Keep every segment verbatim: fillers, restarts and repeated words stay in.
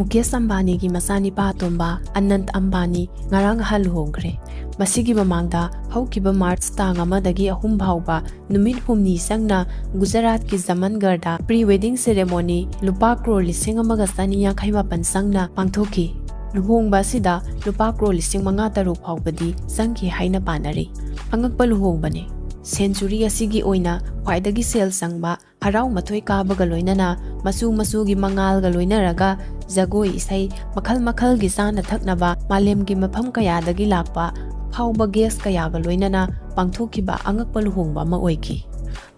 ꯃꯨꯀꯦꯁ ꯑꯝꯕꯥꯅꯤꯒꯤ ꯃꯆꯥꯅꯤꯄꯥ ꯑꯇꯣꯝꯕ ꯑꯅꯟꯠ ꯑꯝꯕꯥꯅꯤ ꯉꯔꯥꯡ ꯅꯍꯥꯟ ꯂꯨꯍꯣꯡꯈ꯭ꯔꯦ꯫ ꯃꯁꯤꯒꯤ ꯃꯃꯥꯡꯗ ꯍꯧꯈꯤꯕ ꯃꯥꯔꯆ ꯇꯥꯡ ꯑꯃꯗꯒꯤ ꯑꯍꯨꯝ ꯐꯥꯎꯕ ꯅꯨꯃꯤꯠ ꯍꯨꯝꯅꯤ ꯆꯪꯅ ꯒꯨꯖꯔꯥꯠꯀꯤ ꯖꯃꯟꯒꯔꯗ pre wedding ceremony ꯂꯨꯄꯥ ꯀ꯭ꯔꯣꯔ ꯂꯤꯁꯤꯡ ꯑꯃꯒ ꯆꯅꯤ ꯌꯥꯡꯈꯩ ꯃꯥꯄꯟ ꯆꯪꯅ ꯄꯥꯡꯊꯣꯛꯈꯤ꯫ ꯂꯨꯍꯣꯡꯕ ꯑꯁꯤꯗ ꯂꯨꯄꯥ ꯀ꯭ꯔꯣꯔ ꯂꯤꯁꯤꯡ ꯃꯉꯥ ꯇꯔꯨꯛ ꯐꯥꯎꯕꯗꯤ ꯆꯪꯈꯤ ꯍꯥꯏꯅ ꯄꯥꯅꯔꯤ꯫ ꯑꯉꯛꯄ ꯂꯨꯍꯣꯡꯕꯅꯤ꯫ ꯁꯦꯟꯆꯨꯔꯤ ꯑꯁꯤꯒꯤ ꯑꯣꯏꯅ ꯈ꯭ꯋꯥꯏꯗꯒꯤ ꯁꯦꯜ ꯆꯪꯕ, ꯍꯔꯥꯎ ꯃꯊꯣꯏ ꯀꯥꯕꯒ ꯂꯣꯏꯅꯅ ꯃꯆꯨ ꯃꯆꯨꯒꯤ ꯃꯉꯥꯜꯒ ꯂꯣꯏꯅꯔꯒ ꯖꯒꯣꯏ ꯏꯁꯩ ꯃꯈꯜ ꯃꯈꯜꯒꯤ ꯆꯥꯅ ꯊꯛꯅꯕ ꯃꯥꯂꯦꯝꯒꯤ ꯃꯐꯝ ꯀꯌꯥꯗꯒꯤ ꯂꯥꯛꯄ ꯑꯐꯥꯎꯕ guest ꯀꯌꯥꯒ ꯂꯣꯏꯅꯅ ꯄꯥꯡꯊꯣꯛꯈꯤꯕ ꯑꯉꯛꯄ ꯂꯨꯍꯣꯡꯕ ꯑꯃ ꯑꯣꯏꯈꯤ꯫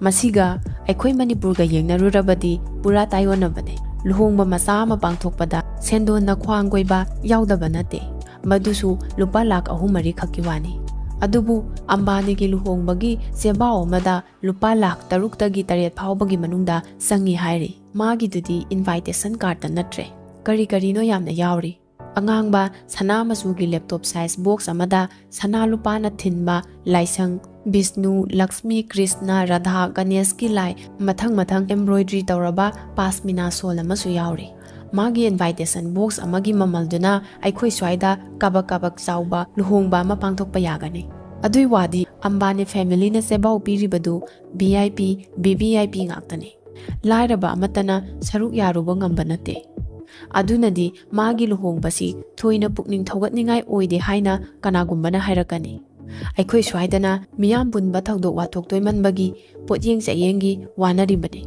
ꯃꯁꯤꯒ ꯑꯩꯈꯣꯏ ꯃꯅꯤꯄꯨꯔꯒ ꯌꯦꯡꯅꯔꯨꯔꯕꯗꯤ ꯄꯨꯔꯥ ꯇꯥꯏꯑꯣꯟꯅꯕꯅꯤ꯫ ꯂꯨꯍꯣꯡꯕ ꯃꯆꯥ ꯑꯃ ꯄꯥꯡꯊꯣꯛꯄꯗ ꯁꯦꯟꯗꯣꯟꯅ ꯈ꯭ꯋꯥꯡ ꯀꯣꯏꯕ ꯌꯥꯎꯗꯕ ꯅꯠꯇꯦ, ꯃꯗꯨꯁꯨ ꯂꯨꯄꯥ ꯂꯥꯈ ꯑꯍꯨꯝ ꯃꯔꯤ ꯈꯛꯀꯤ ꯋꯥꯅꯤ꯫ ꯑꯗꯨꯕꯨ ꯑꯝꯕꯥꯅꯤꯒꯤ ꯂꯨꯍꯣꯡꯕꯒꯤ ꯆꯦꯕꯥꯎ ꯑꯃꯗ ꯂꯨꯄꯥ ꯂꯥꯈ ꯇꯔꯨꯛꯇꯒꯤ ꯇꯔꯦꯠ ꯐꯥꯎꯕꯒꯤ ꯃꯅꯨꯡꯗ ꯆꯪꯏ ꯍꯥꯏꯔꯤ꯫ ꯃꯥꯒꯤꯗꯨꯗꯤ invitation cardꯇ ꯅꯠꯇ꯭ꯔꯦ꯫ ꯀꯔꯤ ꯀꯔꯤꯅꯣ ꯌꯥꯝꯅ ꯌꯥꯎꯔꯤ꯫ ꯑꯉꯥꯡꯕ ꯁꯅꯥ ꯃꯆꯨꯒꯤ laptop size box ꯑꯃꯗ ꯁꯅꯥ ꯂꯨꯄꯥꯅ ꯊꯤꯟꯕ ꯂꯥꯏꯁꯪ, ꯕꯤꯁꯅꯨ, ꯂꯛꯁꯃꯤ, ꯀ꯭ꯔꯤꯁꯅ, ꯔꯥꯙꯥ, ꯒꯅꯦꯁꯀꯤ ꯂꯥꯏ ꯃꯊꯪ ꯃꯊꯪ embroidery ꯇꯧꯔꯕ ꯄꯥꯁꯃꯤꯅꯥ shawl ꯑꯃꯁꯨ ꯌꯥꯎꯔꯤ꯫ ꯃꯥꯒꯤ invitation box ꯑꯃꯒꯤ ꯃꯃꯜꯗꯨꯅ ꯑꯩꯈꯣꯏ ꯁ꯭ꯋꯥꯏꯗ ꯀꯥꯕꯛ ꯀꯥꯕꯛ ꯆꯥꯎꯕ ꯂꯨꯍꯣꯡꯕ ꯑꯃ ꯄꯥꯡꯊꯣꯛꯄ ꯌꯥꯒꯅꯤ꯫ ꯑꯗꯨꯏ ꯋꯥꯗꯤ Ambani familyꯅ ꯆꯦꯕꯥꯎ ꯄꯤꯔꯤꯕꯗꯨ V I P, V V I P ꯉꯥꯛꯇꯅꯤ꯫ ꯂꯥꯏꯔꯕ ꯑꯃꯠꯇꯅ ꯁꯔꯨꯛ ꯌꯥꯔꯨꯕ ꯉꯝꯕ ꯅꯠꯇꯦ꯫ ꯑꯗꯨꯅꯗꯤ ꯃꯥꯒꯤ ꯂꯨꯍꯣꯡꯕꯁꯤ ꯊꯣꯏꯅ ꯄꯨꯛꯅꯤꯡ ꯊꯧꯒꯠꯅꯤꯡꯉꯥꯏ ꯑꯣꯏꯗꯦ ꯍꯥꯏꯅ ꯀꯅꯥꯒꯨꯝꯕꯅ ꯍꯥꯏꯔꯛꯀꯅꯤ꯫ ꯑꯩꯈꯣꯏ ꯁ꯭ꯋꯥꯏꯗꯅ ꯃꯤꯌꯥꯝ ꯄꯨꯟꯕ ꯊꯧꯗꯣꯛ ꯋꯥꯊꯣꯛ ꯇꯣꯏꯃꯟꯕꯒꯤ ꯄꯣꯠꯌꯦꯡ ꯆꯥꯌꯦꯡꯒꯤ ꯋꯥꯅꯔꯤꯕꯅꯤ꯫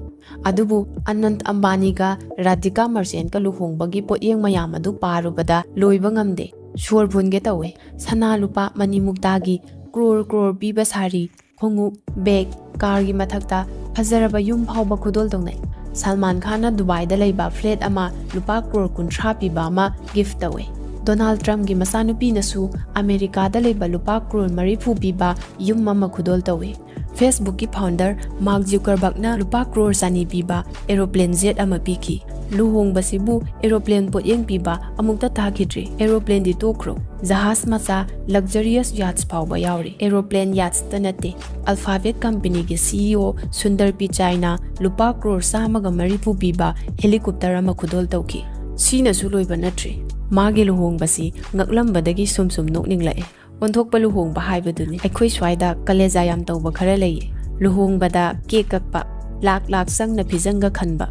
ꯑꯗꯨꯕꯨ ꯑꯅꯟꯠ ꯑꯝꯕꯥꯅꯤꯒ ꯔꯥꯙꯤꯀꯥ ꯃꯔꯆꯦꯟꯠꯀ ꯂꯨꯍꯣꯡꯕꯒꯤ ꯄꯣꯠꯌꯦꯡ ꯃꯌꯥꯝ ꯑꯗꯨ ꯄꯥꯔꯨꯕꯗ ꯂꯣꯏꯕ ꯉꯝꯗꯦ꯫ ꯁꯣꯔ ꯐꯨꯟꯒꯦ ꯇꯧꯋꯦ꯫ ꯁꯅꯥ ꯂꯨꯄꯥ, ꯃꯅꯤ ꯃꯨꯛꯇꯥꯒꯤ ꯀ꯭ꯔꯣꯔ ꯀ꯭ꯔꯣꯔ ꯄꯤꯕ ꯁꯥꯔꯤ, ꯈꯣꯡꯎꯞ, bag, carꯒꯤ ꯃꯊꯛꯇ ꯐꯖꯔꯕ ꯌꯨꯝ ꯐꯥꯎꯕ ꯈꯨꯗꯣꯜ ꯇꯧꯅꯩ꯫ ꯁꯜꯃꯥꯟ ꯈꯥꯟꯅ ꯗꯨꯕꯥꯏꯗ ꯂꯩꯕ flat ꯑꯃ ꯂꯨꯄꯥ ꯀ꯭ꯔꯣꯔ ꯀꯨꯟꯊ꯭ꯔꯥ ꯄꯤꯕ ꯑꯃ gift ꯇꯧꯏ꯫ ꯗꯣꯅꯥꯜꯗ ꯇ꯭ꯔꯝꯞꯀꯤ ꯃꯆꯥꯅꯨꯄꯤꯅꯁꯨ ꯑꯃꯦꯔꯤꯀꯥꯗ ꯂꯩꯕ ꯂꯨꯄꯥ ꯀ꯭ꯔꯣꯔ ꯃꯔꯤꯐꯨ ꯄꯤꯕ ꯌꯨꯝ ꯑꯃ ꯈꯨꯗꯣꯜ ꯇꯧꯏ꯫ Facebookꯀꯤ founder ꯃꯥꯔꯛ ꯖꯨꯀꯔꯕꯔꯒꯅ ꯂꯨꯄꯥ ꯀ꯭ꯔꯣꯔ ꯆꯅꯤ ꯄꯤꯕ aeroplane jet ꯑꯃ ꯄꯤꯈꯤ꯫ ꯂꯨꯍꯣꯡꯕꯁꯤꯕꯨ aeroplane ꯄꯣꯠꯌꯦꯡ ꯄꯤꯕ ꯑꯃꯨꯛꯇ ꯇꯥꯈꯤꯗ꯭ꯔꯤ꯫ Aeroplaneꯗꯤ ꯇꯣꯛꯈ꯭ꯔꯣ, ꯖꯍꯥꯖ ꯃꯆꯥ, luxurious yachts ꯐꯥꯎꯕ ꯌꯥꯎꯔꯤ꯫ Aeroplane yachtsꯇ ꯅꯠꯇꯦ, Alphabet companyꯒꯤ CEO ꯁꯨꯟꯗꯔ ꯄꯤꯆꯥꯏꯅ ꯂꯨꯄꯥ ꯀ꯭ꯔꯣꯔ ꯆꯥꯝꯃꯒ ꯃꯔꯤꯐꯨ ꯄꯤꯕ helicopter ꯑꯃ ꯈꯨꯗꯣꯜ ꯇꯧꯈꯤ꯫ ꯁꯤꯅꯁꯨ ꯂꯣꯏꯕ ꯅꯠꯇ꯭ꯔꯤ꯫ ꯃꯥꯒꯤ ꯂꯨꯍꯣꯡꯕꯁꯤ ꯉꯛꯂꯝꯕꯗꯒꯤ ꯁꯨꯝ ꯁꯨꯝ ꯅꯣꯛꯅꯤꯡꯂꯛꯑꯦ꯫ ꯑꯣꯟꯊꯣꯛꯄ ꯂꯨꯍꯣꯡꯕ ꯍꯥꯏꯕꯗꯨꯅꯤ꯫ ꯑꯩꯈꯣꯏ ꯁ꯭ꯋꯥꯏꯗ ꯀꯂꯦꯖꯥ ꯌꯥꯝ ꯇꯧꯕ ꯈꯔ ꯂꯩꯌꯦ꯫ ꯂꯨꯍꯣꯡꯕꯗ ꯀꯦꯛ ꯀꯛꯄ, ꯂꯥꯛ ꯂꯥꯛ ꯆꯪꯅ ꯐꯤꯖꯪꯒ ꯈꯟꯕ,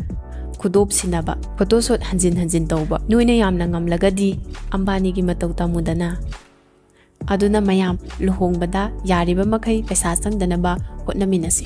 ꯈꯨꯗꯣꯞ ꯁꯤꯟꯅꯕ, ꯐꯣꯇꯣ ꯁꯣꯠ ꯍꯟꯖꯤꯟ ꯍꯟꯖꯤꯟ ꯇꯧꯕ꯫ ꯅꯣꯏꯅ ꯌꯥꯝꯅ ꯉꯝꯂꯒꯗꯤ ꯑꯝꯕꯥꯅꯤꯒꯤ ꯃꯇꯧ ꯇꯝꯃꯨꯗꯅ꯫ ꯑꯗꯨꯅ ꯃꯌꯥꯝ ꯂꯨꯍꯣꯡꯕꯗ ꯌꯥꯔꯤꯕ ꯃꯈꯩ ꯄꯩꯁꯥ ꯆꯪꯗꯅꯕ ꯍꯣꯠꯅꯃꯤꯟꯅꯁꯤ꯫